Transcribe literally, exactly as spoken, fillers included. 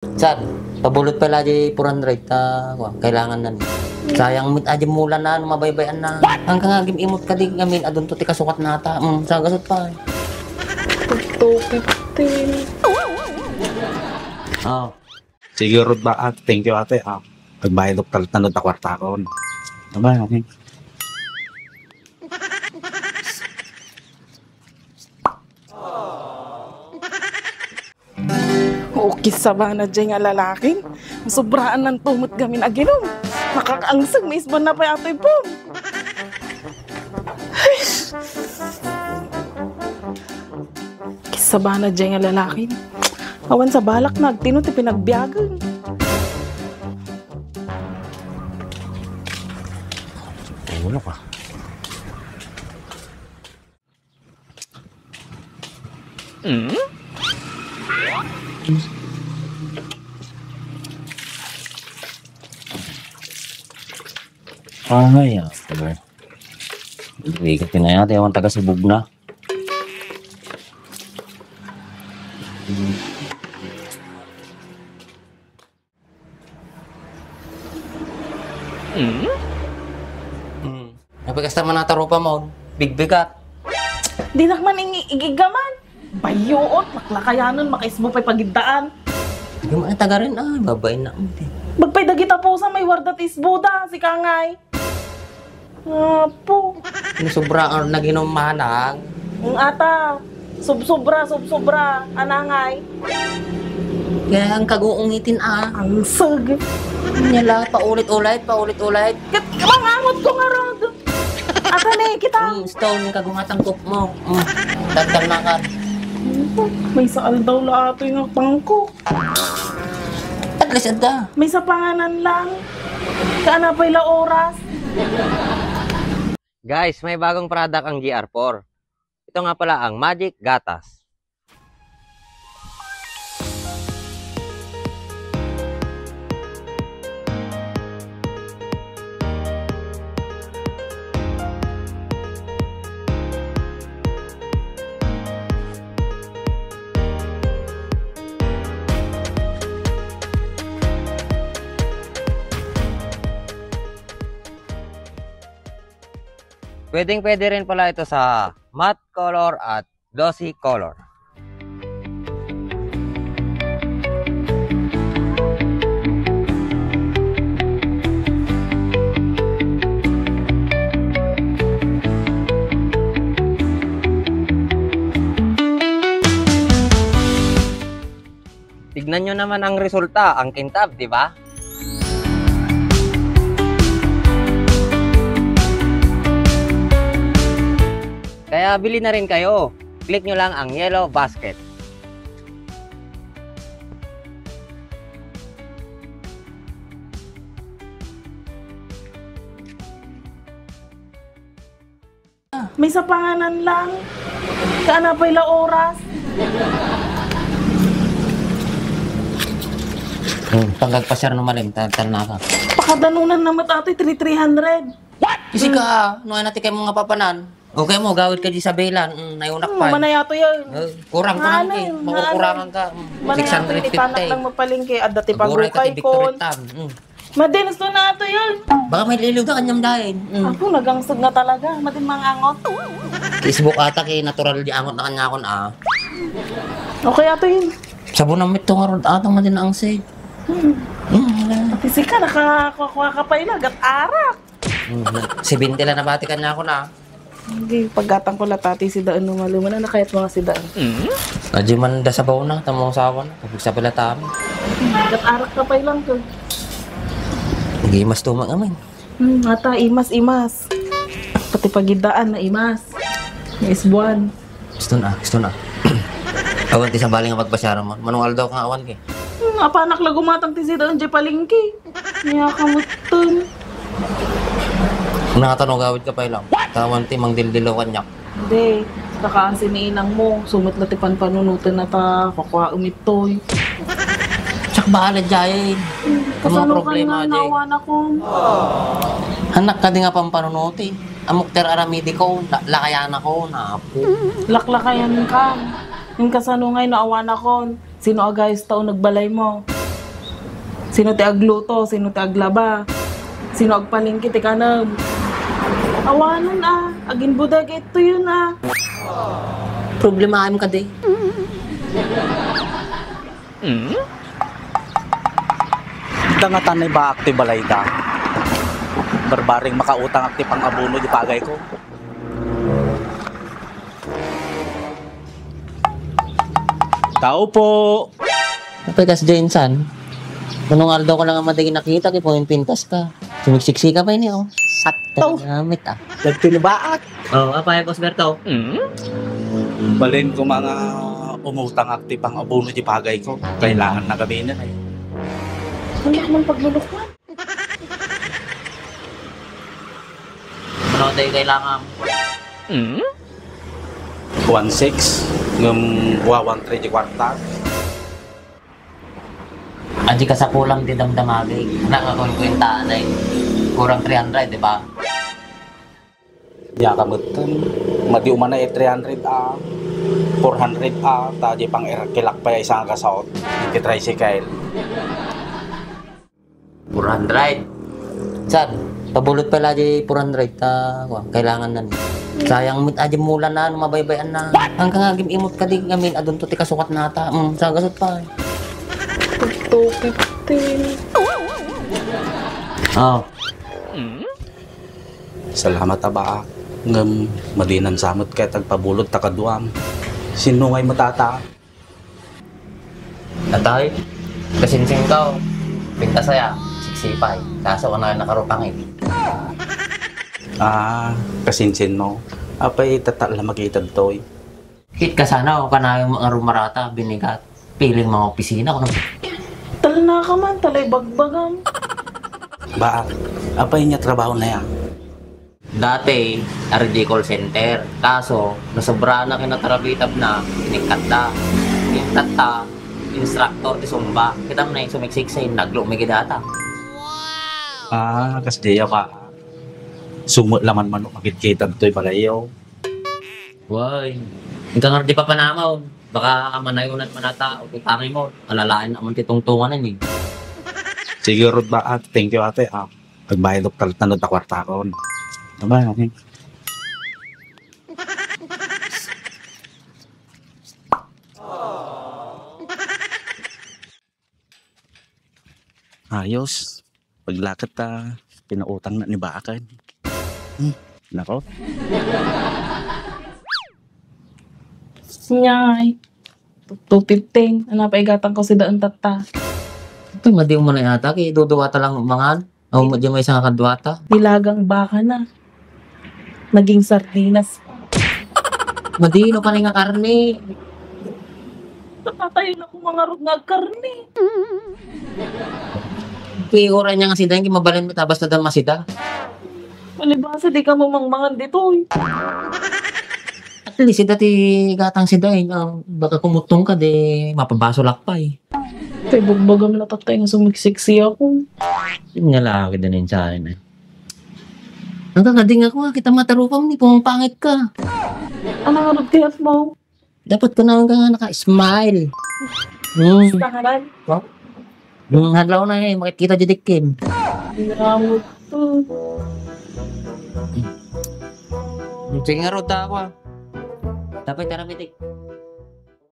Saan? Pabulot pala di four hundred ta, kuwan, kailangan na ni. Sayang met a di mula na, no mabaybay-an na. Hanggang nga gim-imot ka di ngamin, adunto ti kasukat nata. Mm, sa gasot pa. Two fifteen. Oh. Sige, Rod, ba, ah, thank you, ate, ah. Pagbayad ko talatnod ta kwartakon. Tama, okay. O, kisabana diay nga lalaki. Sobraan nanto met gamin aginom. Nakakaangseg, maisban na pay atoy pum. Kisabana diay nga lalaki. Awan sa balak na agtino ti pinagbiagen. Ulo ka. Hmm? Ay, ah, tagal. Ikat na yata, ewan taga subog na. Hmm? Hmm. Napay kasta man natarupa mo, bigbigat. Dinak man ing-, igigaman. Bayuot, maklakayanan, makaisbo pay pagiddaan. Di man tagarin, ah, babaen na mo, di. Bagpay dagita pusa, may warda ti isboda, si Kangay. Apo. Ni sobra ang naginom manang. Ang ata, subsobra, subsobra, anangay. Kaya ang kaguungitin, ah. Ang sug. Niya la, paulit-ulit, paulit-ulit. Kat, mangamot ko nga rod. Ata ni, kita. Mm, stone, kagungatan kop mo. Mm, tagkal na ka. Maysa aldaw la atoy nga pangko. At least, adda. Maysa panganan lang. Kaana pay la oras. Guys, may bagong product ang G R four. Ito nga pala ang Magic Gatas. Pwedeng-pwede rin pala ito sa matte color at glossy color. Tignan nyo naman ang resulta, ang kintab, di ba? Kaya bili na rin kayo. Click nyo lang ang yellow basket. Maysa panganan lang. Kaana pay la oras. Hmm, pangagpasiar no malim, tal-, tal naka. Pakadanunan na met atoy, three, three hundred. What? Isi ka, no, ay nati kay mo nga papanan. Okay mo, gawid ka di sa belan. Mm, nayunak Hmm, pa. Manayato yun. Eh, kurang, kurang Ano eh. Yun? Makukurangan Ano? Ka. Mm, Manayato yun, itanak six hundred fifty. Lang mapalengke. Adda ti Aguray ka ti pagukay kon. Victory Tam. Mm. Madin, gusto na ato yun. Baka may liliw ka kanyam dahil. Mm. Ako, nagangsag na talaga. Madin mangangot. Facebook ata kay natural di angot na kanya akon, ah. Okay, ato yun. Sabon ang mito nga rod, atang madin ang sig. Hmm. Hmm, wala. Pati sika, nakakuha ka pa ilagat arak. Hmm, si Binti lang nabati kanya ako na. Hindi, paggatang ko la tati si Daan no maluman na kayat mga si Daan. Adi man da sabaw na, tamang sawa na. Pagsabalatan. Gat arak ka pa ilang ko. Nag-imas tumang amin. Hmm, ata, imas, imas. Pati pagidaan na imas. Nga isbuan. Gusto na, gusto na. Awan ti sabali nga pagpasyaran mo. Manong aldaw ka nga awan kay. Hmm, apanak la gumatang ti sida, jay palengke. Niya kamutan. Nakatano gawid ka pa ilang. Tawan ti mangdildilaw kanyak. Hindi. Kakaasi ni inang mo. Sumit na ti panpanunutan na ta. Kakwa umitoy. Tsak bahala, jay. Kasano ka problema, na jay. Nawan ako? Anak ka di nga pampanunuti. Amok ter aramidi ko. La-, lakayan ako. Napo. Laklakayan ka. Yung kasano ngay naawan ako. Sino agayos tao nagbalay mo? Sino ti agluto? Sino ti aglaba? Sino agpalengke ti kanem? Awanen a, agin-bodega ittoyen a. Problemaem kadi. Ita ngata ni Baak ti balayda. Barbareng makautangak ti pang-abono di pagayko. Tao po! Apay kasdiay insan? Mano nga aldawka lang a madi nakita, ket pumimpintaska. Sumiksiksi ka pay ni, o. Sakto. Talaga, met, a. Dagtoy ni Baak. O, apay, Boss Berto? Balinko man nga umutangak ti pang-abono ti pagayko. Kailanganna gamin, e. Wala man paglulukman. Mano ti kailangan? One six, ngem wa one three ti kuarta. Adi kasapulam ti damdamagi. Ania nga kunkuentaanay? Kurang three hundred, di ba? Diak metten. Madi umana iti three hundred a, four hundred a, ta adi pang-irkilak pay a isa nga gasaot iti tricycle. Four hundred. Sir, pabulot pay la di four hundred ta, kuan, kailanganna ni. Sayang met adi mulana no mabaybay-anna. Haan ka nga agim-imot kadi ngamin, adunto ti kasukatna ta. Mm, sa gasut pay. Two fifty. O. Salamat a, Baak. Ngem madinan sa met ket agpabulot ta kaduam. Sinno ngay met ata? Atay, kasinsinko. Pintas aya, siksipay. Kaso, ania nga nakarupangit? A, kasinsinmo. Apay, tatta la makitadtoy. Ket kasano, kanayon nga rumarata, binigat. Piling mga opisina, kuno. Talna ka man, talay bagbagam. Baak, apay nga trabahona aya? Dati, R D call center. Kaso, nasobrana ken natarabitabna, inikkatta. Inikkatta, instructor ti Zumba. Kitam na, sumiksiksi, nagluom ket data. A, kasdiay a, Baak. Isu met la man manok makitkita ditoy balayyo. Way, inka ngarud di papanamaw. Baka manayunan man ata, o tutangay mo. Alalain naman ti tungtungan, e. Sige, Rod, Baak. Thank you, ate, a. Agbayadok taltano ta kuartakon. Tama, okay. Ayos. Paglakat ta, pinautang na ni Baak. Hmm, nako. Nyay. Two fifteen. Ania pay igatangko sida entatta? Ito, madi mo na yata. Kay duduwa ta lang mangan. Aw, madi mo isa nga kaduwata. Nilagang baka na. Naging sardinas pa. Madi no, kani nga karne. Nakatayo na ko mangarog nga karne. Kay uray niya nga sida, hindi mabalin mo tabas na dama sida. Palibasa, di ka mamangmangan ditoy. At least, sida ti gatang sida, e. Nga, baka kumutong ka, di mapabasolak pay. Kay bugbagam la tattay nga sumiksiksi ako. Yun nga lang, kita na yun sa akin, e. Ang kakading ako, a, kita matarupam ni, pumangpangit ka. Ano nga nagkayat mo? Dapat ka naman ka nga naka-smile. Hmm. Sa ngalan? Hmm, hadlaw na, e, makikita di dikkim. Ginamot to. Sige nga, Rod, ta ako, a. Dapat tara, mitik.